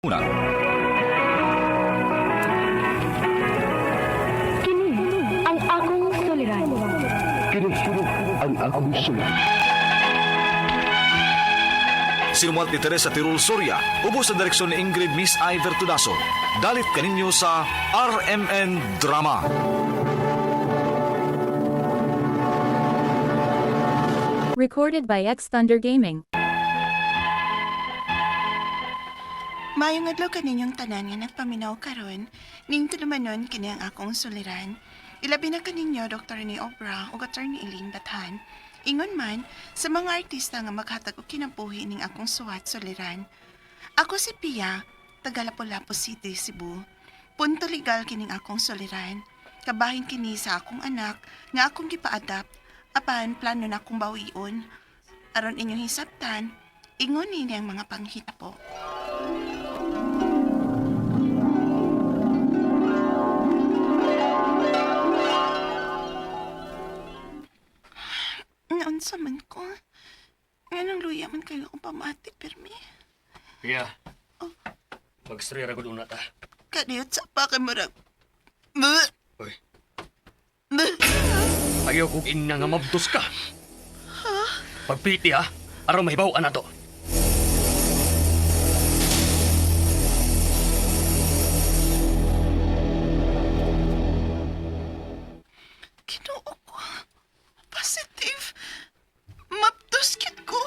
Una. Kini ang akong suliran. Kini ang akong sulat. Sinumat ni Teresa Tirul Soria, ubos sa direksyon ni Ingrid Miss I. Vertudaso. Dalit kaninyo sa RMN Drama. Recorded by X Thunder Gaming. Maayong adlaw kaninyong tanan nga nagpaminaw karon, ning tulumanon kini ang akong suliran. Ilabi na kaninyo Dr. ni Obra ug Attorney Eileen Bathan. Ingon man sa mga artista nga maghatag og kinabuhi ning akong suwat suliran. Ako si Pia, taga Lapu-Lapu City, Cebu. Punto legal kining akong suliran. Kabahin kini sa akong anak nga akong gipa-adapt apan plano na akong bawion. Aron inyong hisabtan, ingon nini ang mga panghitabo. Naunsa man ko. Nganong luya man kayo akong pamati, pirmi. Pia. Mag-stray ra gud una ta. Kadiyot sa pa kay murag. Buh! Uy, Buh! ayaw kog ingna nga mabdos ka. Pagpiti ha, aron mahibaw ana to. Ginoo ko. Positive. Mapdos kit ko.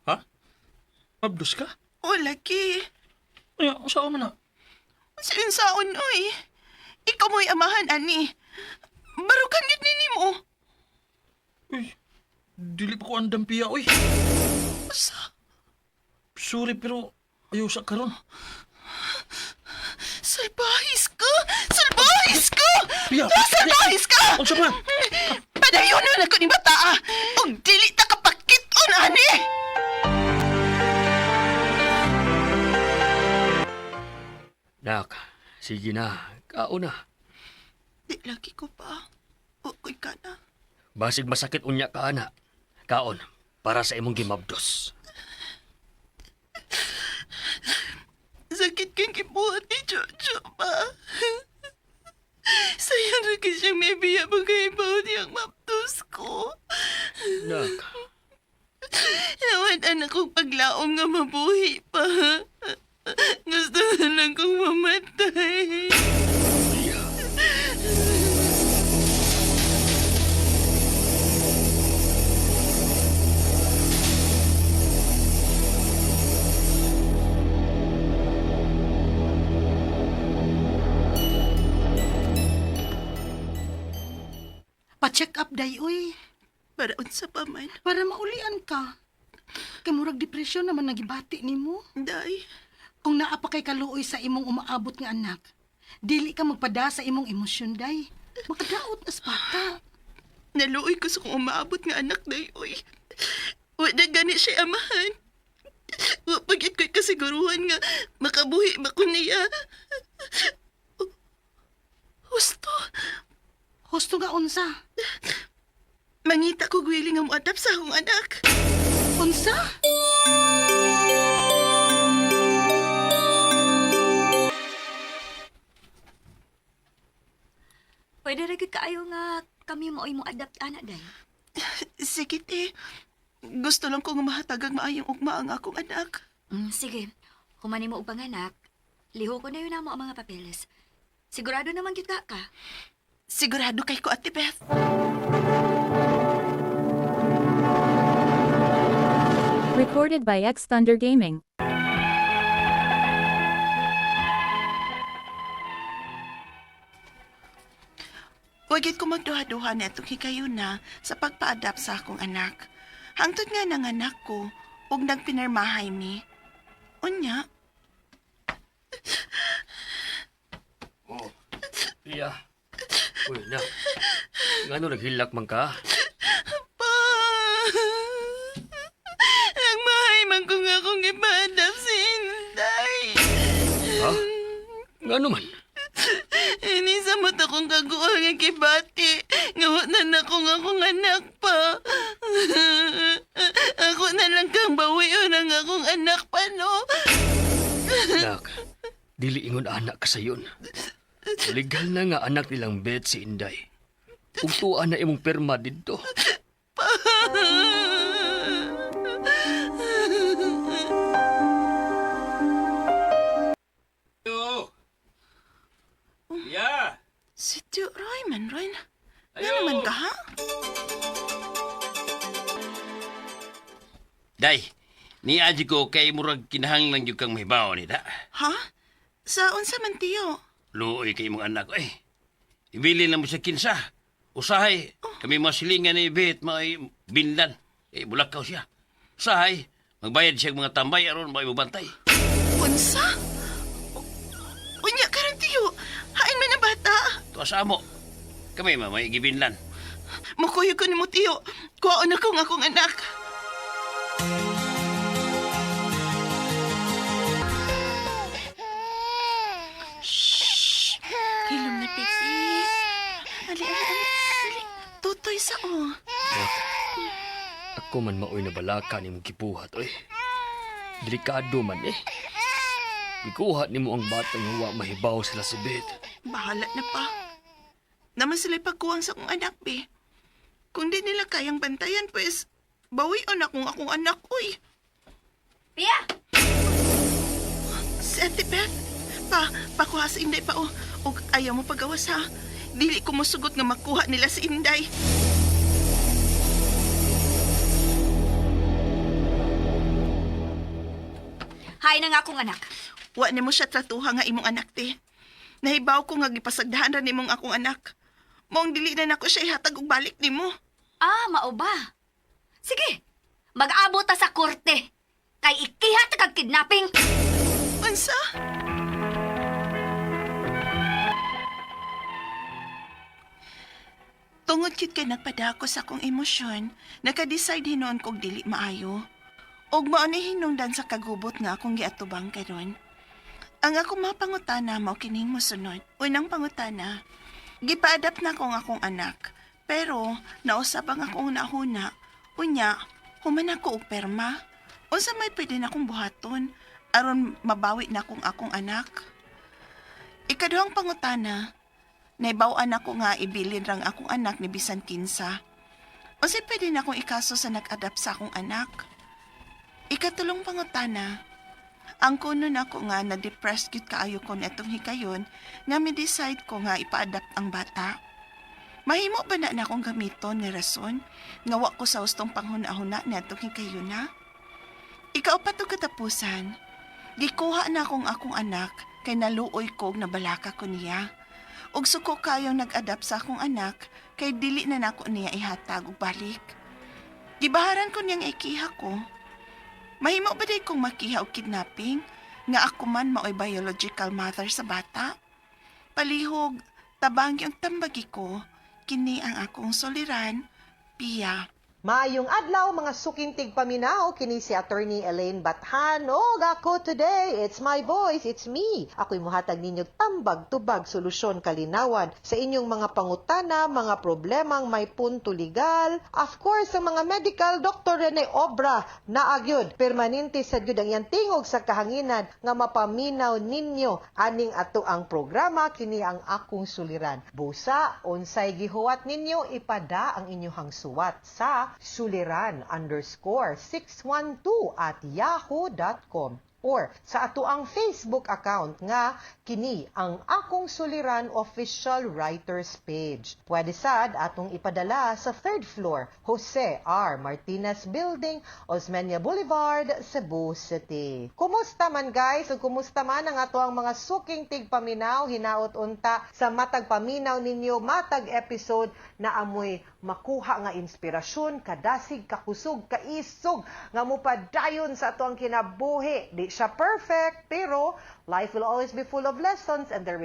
Ha? Mabdos ka? O lagi. Ay, saan man na? Sinsaon, oy. Ikaw mo'y amahan, ani. Barukan gid nini mo. Uy, dili pa ko andam piya, uy. Usa, Sorry, pero ayaw sa karon. salbahis ka! Salbahis ka! Pia! Ah, salbahis ka! Unsa man? Padayon na ko ni bata. Og dili ta kapakit-on ani. Nak, sige na, kaon na. Di lagi ko pa. Ukoy ka na. Basig masakit unya ka ana. Kaon para sa imong gimabdos. Sakit kang gibuhat ni Jojo pa. Sayang ra kay siyang may biya magkaibaw niyang maptos ko. Nak, Nawad anak kong paglaom nga mabuhi pa. Gusto na lang kong mamatay. Pia. Pa-check up day uy, Para unsa pa man, para maulian ka. Kay murag depresyon naman nagibati nimo. day. Kung naa pa kay kaluoy sa imong umaabot nga anak, dili ka magpada sa imong emosyon day. Makadaot na sa bata. Naluoy ko sa kung umaabot nga anak day, oy. Wa na gani siya amahan. Wa pagit ko'y kasiguruhan nga makabuhi ba ko niya. Husto, Husto nga unsa. mangita ko gwili nga moadap sa akong anak. Unsa? Pwede ra gyud kaayo nga kami maoy mo adapt ana day. Sige, te. Gusto lang kong mahatagag maayong ugma ang akong anak. Sige. Humani mo og panganak, liho ko na yun namo ang mga papeles. Sigurado naman gyud ka ka. Sigurado kay ko, Ate Beth. Recorded by X Thunder Gaming. Wagit ko magduha-duha na itong higayuna sa pagpa-adapt sa akong anak. Hangtod nga ng anak ko, ug nagpinirmahay mi. Unya, Oh, Pia. Uy, nak. Ngano naghilak man ka? pa! Nagmahay man ko nga akong ipa-adapt si Inday. Ha? Ngano man? Ini sa mata kong kaguol nga kibati. Nga wa na na kong akong anak pa. Ako na lang lang kang bawion ang akong anak pa, no? Nak, dili ingon anak ka sayon. Legal na nga anak nilang Bet si Inday. Ug tuwa na imong perma didto. Ya! Si Tio Roy man, Roy. Nga naman ka, ha? Day, niadyo ko kay murag kinahanglan gyud kang mahibaw ni da. Ha? Sa unsa man, Tio? Luoy kay imong anak eh. Ibili na mo siya kinsa. Usahay, kami masilingan ni Bet, may binlan. Eh, bulakaw siya. Usahay, magbayad siya og mga tambay aron may mabantay. Unsa? Unya karon, Tiyo. Hain man ang bata. Tuwa sa amo. Kami ma, may gibinlan. Mukuyog ko nimo, Tiyo. Kuwaon na kong akong anak. Shh! Hilom na, Pipi. Ali, ali, ali. Ali. Tutoy sa o. Nak, ako man maoy na balaka nimong gibuhat oy. Delikado man eh. Gikuha nimo ang bata nga wa mahibaw sila si Bet. Bahala na pa. Naman sila'y pagkuwang sa akong anak, be. Kung di nila kayang bantayan, pues, bawion akong akong anak, uy. Pia! Si Ate Beth, pa, pakuha sa Inday pa, oh. Og ayaw mo pagawas, ha? Dili ko mosugot nga makuha nila si Inday. Hay na nga akong anak. Wa nimo siya tratuha nga imong anak, te. Nahibaw ko nga gipasagdahan ra nimong akong anak. Maong dili na nako siya ihatag og balik nimo. Ah, mao ba? Sige, mag-abot ta sa korte. Kay ikiha ta kag kidnapping. Unsa? Tungod kit kay nagpadako sa akong emosyon, naka-decide hinuon kog dili maayo. Og mao ni hinungdan sa kagubot nga akong giatubang karon. Ang akong mga pangutana mao kining mosunod. Unang pangutana, gipa-adapt na ko ang akong anak, pero nausab ang akong nahuna. Unya, human ako og perma. Unsa may pwede na akong buhaton aron mabawi na akong akong anak? Ikaduhang pangutana, naibaw-an ako nga ibilin rang akong anak ni bisan kinsa. Unsay pwede na akong ikaso sa nag-adapt sa akong anak? Ikatulong pangutana, ang kuno nako nga na-depressed gyud kaayo ko netong hikayon nga mi-decide ko nga ipa-adapt ang bata. Mahimo ba na akong gamiton nga rason nga wa ko sa hustong panghuna-huna netong hikayon na? Ikaw pa to katapusan. Gikuha na akong akong anak kay naluoy ko og nabalaka ko niya. Ug suko kayong nag-adapt sa akong anak kay dili na nako niya ihatag og balik. Gibaharan ko niyang ikiha ko. Mahimo ba day kong makiha og kidnapping nga ako man maoy biological mother sa bata? Palihog, tabang yung tambagi ko, kini ang akong soliran, Pia. Maayong adlaw mga suking tigpaminaw, kini si Attorney Elaine Bathan. Og ako today, it's my voice, it's me. Ako'y muhatag ninyo tambag tubag solusyon kalinawan sa inyong mga pangutana, mga problemang may punto legal. Of course, sa mga medical Dr. Rene Obra naagyod. Permanente sad gyud ang iyang tingog sa kahanginan nga mapaminaw ninyo aning ato ang programa kini ang akong suliran. Busa unsay gihuwat ninyo, ipada ang inyong suwat sa suliran_612@yahoo.com or sa ato ang Facebook account nga kini ang akong suliran official writers page. Pwede sad atong ipadala sa third floor, Jose R. Martinez Building, Osmeña Boulevard, Cebu City. Kumusta man guys? Ug kumusta man ang ato ang mga suking tigpaminaw hinaot unta sa matag paminaw ninyo matag episode na amoy makuha nga inspirasyon, kadasig, kakusog, kaisog nga mupadayon sa ato ang kinabuhi. Di siya perfect, pero life will always be full of lessons and there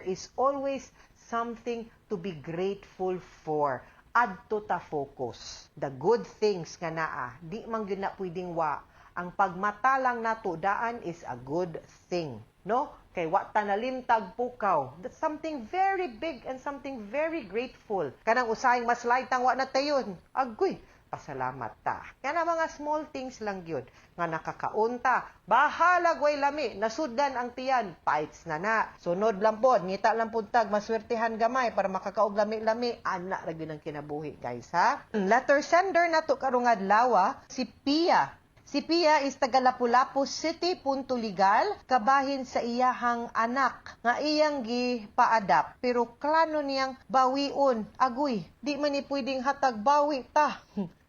is always something to be grateful for. Adto ta focus. The good things nga naa, di man gyud na pwedeng wa. Ang pagmatalang nato daan is a good thing, no? Kay wa ta nalimtag pukaw. That's something very big and something very grateful. Kanang usahing mas light ang wa na tayon. Agoy, Pasalamat ta. Kaya na mga small things lang yun nga nakakaunta. Bahala gway lami, nasudlan ang tiyan, fights na na. Sunod lang pod, ngita lang pod tag, maswertihan gamay para makakaog lami-lami. Ana ra gyud ang kinabuhi, guys, ha? Letter sender nato karong adlaw, si Pia. Si Pia is taga Lapu-Lapu City, Punto Legal, kabahin sa iyahang anak nga iyang gi-pa-adapt pero klano niyang bawion. Agoy, di man ni pwedeng hatag bawi ta.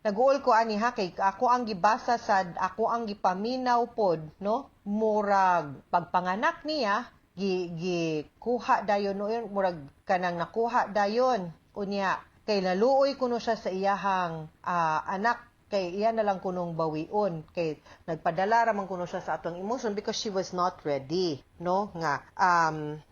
Naguol ko ani ha, kay ako ang gibasa sad, ako ang gipaminaw pod, no? Murag pagpanganak niya, gi gi kuha dayon, no, yun, murag kanang nakuha dayon unya kay naluoy kuno siya sa iyahang anak, kay iya na lang kunong bawion, kay nagpadala ra man kuno siya sa atong emotion because she was not ready, no, nga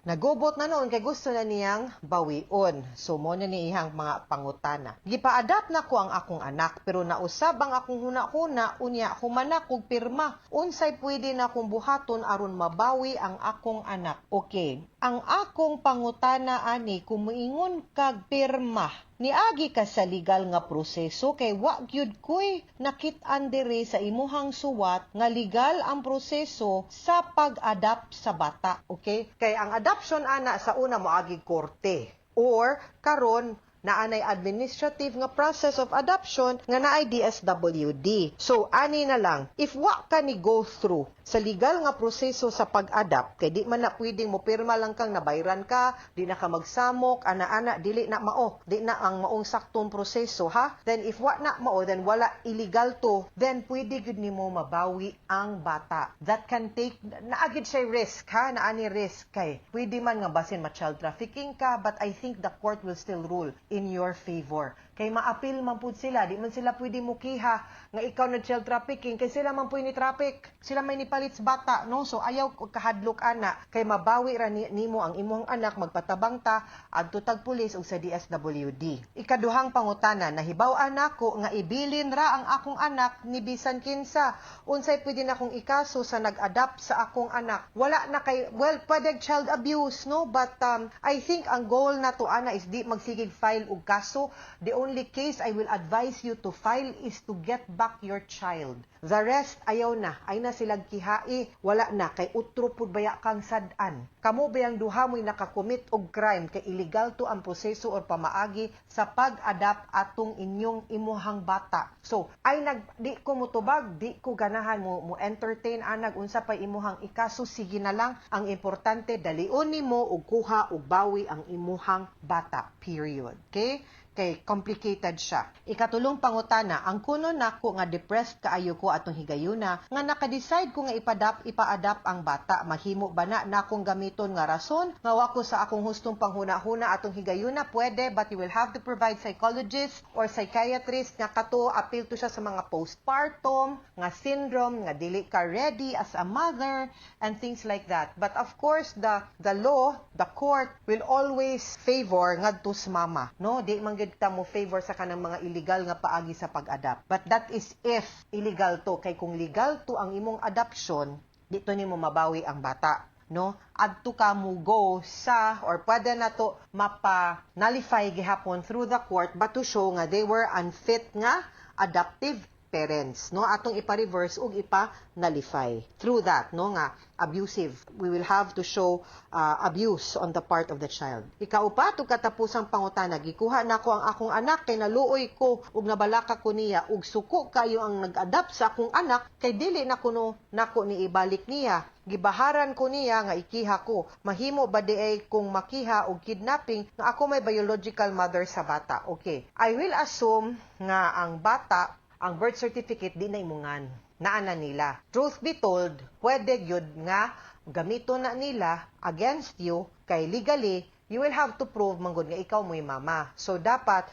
nagubot na noon kay gusto na niyang bawion. So mo na ni iyang mga pangutana. Gipa-adapt na ko ang akong anak pero nausab ang akong huna-huna unya human kog pirma. Unsay pwede na akong buhaton aron mabawi ang akong anak? Okay, ang akong pangutana ani, kung moingon kag pirma, niagi ka sa legal nga proseso? Kay wa gyud koy nakit-an diri sa imuhang suwat nga legal ang proseso sa pag-adapt sa bata. Okay, kay ang adoption ana, sa una moagi korte or karon naanay administrative nga process of adoption nga naay DSWD. So ani na lang, if wa ka ni go through sa legal nga proseso sa pag-adapt, kay di man na pwedeng mo pirma lang kang nabayran ka, di na ka magsamok, ana-ana, dili na mao, di na ang maong saktong proseso, ha. Then if wa na mao, then wala, illegal to, then pwede gyud nimo mabawi ang bata. That can take, naa gyud siya risk ha, naa ni risk kay pwede man nga basin ma-child trafficking ka, but I think the court will still rule in your favor. Kay maapil man pud sila, di man sila pwede mukiha nga ikaw na child trafficking kay sila man pud ni traffic. Sila may nipalit sa bata, no? So ayaw kahadlok ana kay mabawi ra nimo ang imong anak, magpatabang ta adto tag pulis ug sa DSWD. Ikaduhang pangutana, nahibaw-an nako nga ibilin ra ang akong anak ni bisan kinsa. Unsay pwede na akong ikaso sa nag-adapt sa akong anak? Wala na kay, well, pwede child abuse, no? But I think ang goal nato ana is di magsigig file og kaso. The only case I will advise you to file is to get back your child. The rest, ayaw na. Ay na silang kihai. Wala na. Kay utro pud baya kang sad-an. Kamo bayang duha mo'y nakakomit og crime kay illegal to ang proseso or pamaagi sa pag-adapt atong inyong imuhang bata. So, ay nag di ko mutubag, di ko ganahan mo mo entertain anag unsa pa imuhang ikaso, sige na lang. Ang importante, dalion nimo og kuha og bawi ang imuhang bata. Period. Okay? Kay complicated siya. Ikatulong pangutana, ang kuno nako nga depressed kaayo ko atong higayuna nga naka-decide ko nga ipa-adapt ang bata. Mahimo ba na nakong gamiton nga rason nga wa ko sa akong hustong panghuna-huna atong higayuna? Pwede, but you will have to provide psychologist or psychiatrist nga kato appeal to siya sa mga postpartum nga syndrome nga dili ka ready as a mother and things like that. But of course, the law, the court will always favor ngadto sa mama, no? Di man gyud ta mo favor sa kanang mga illegal nga paagi sa pag-adapt. But that is if illegal to, kay kung legal to ang imong adoption, dito nimo mabawi ang bata, no? Adto ka mo go sa or pwede na to mapa nullify gihapon through the court, but to show nga they were unfit nga adoptive parents, no? Atong ipa-reverse ug ipa-nullify through that, no, nga abusive. We will have to show abuse on the part of the child. Ikaupat ug katapusang pangutana, gikuha nako ang akong anak kay naluoy ko ug nabalaka ko niya ug suko kayo ang nag-adapt sa akong anak kay dili na kuno nako ni ibalik niya. Gibaharan ko niya nga ikiha ko. Mahimo ba diay kung makiha og kidnapping nga ako may biological mother sa bata? Okay, I will assume nga ang bata, ang birth certificate di na imungan. Naa na nila. Truth be told, pwede gyud nga gamito na nila against you kay legally you will have to prove manggod nga ikaw mo'y mama. So dapat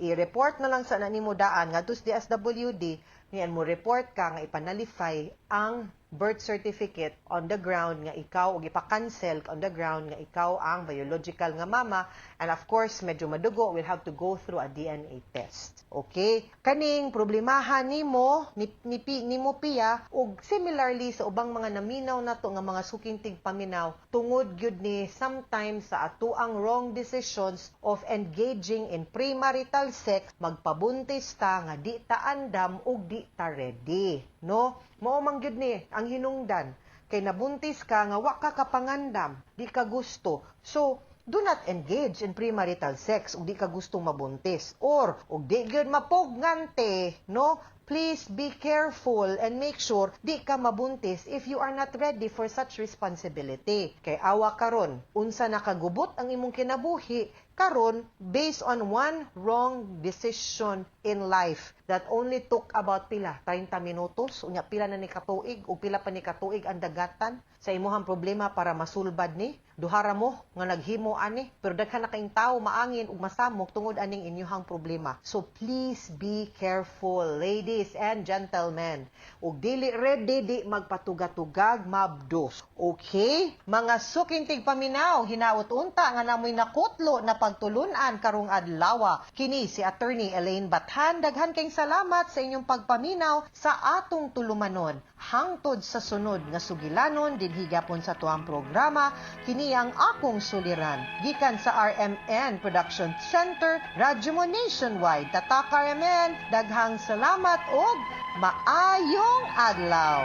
i-report na lang sa nimo daan ngadto sa DSWD, niyan mo report ka nga ipa-nullify ang birth certificate on the ground nga ikaw og ipa-cancel on the ground nga ikaw ang biological nga mama, and of course medyo madugo, we'll have to go through a DNA test. Okay? Kaning problemahan nimo ni nimo Pia, ug similarly sa ubang mga naminaw nato nga mga suking tigpaminaw, tungod gyud ni sometimes sa atuang wrong decisions of engaging in premarital sex, magpabuntis ta nga di ta andam ug di ta ready, no? Mao man gyud ni ang hinungdan kay nabuntis ka nga wa ka kapangandam, di ka gusto. So do not engage in premarital sex ug di ka gustong mabuntis or ug di gyud mapugnante, no? Please be careful and make sure di ka mabuntis if you are not ready for such responsibility. Kay awa karon, unsa nakagubot ang imong kinabuhi karon based on one wrong decision in life that only took about pila 30 minutos. Unya pila na ni katuig ug pila pa ni katuig ang dagatan sa imuhang problema para masulbad ni. Duhara mo nga naghimo ani, pero daghan na kaayong tawo maangin ug masamok tungod aning inyuhang problema. So please be careful, ladies and gentlemen. Ug dili ready, di magpatugatugag mabdos. Okay, mga suking tigpaminaw, hinaot unta nga namoy nakutlo na pagtulunan karong adlaw. Kini si Attorney Elaine Bathan. Daghan kayong salamat sa inyong pagpaminaw sa atong tulumanon. Hangtod sa sunod nga sugilanon dinhi gapon sa tuang programa, kini ang Akong Suliran. Gikan sa RMN Production Center, Radyo Mo Nationwide. Tatak RMN, daghang salamat og maayong adlaw.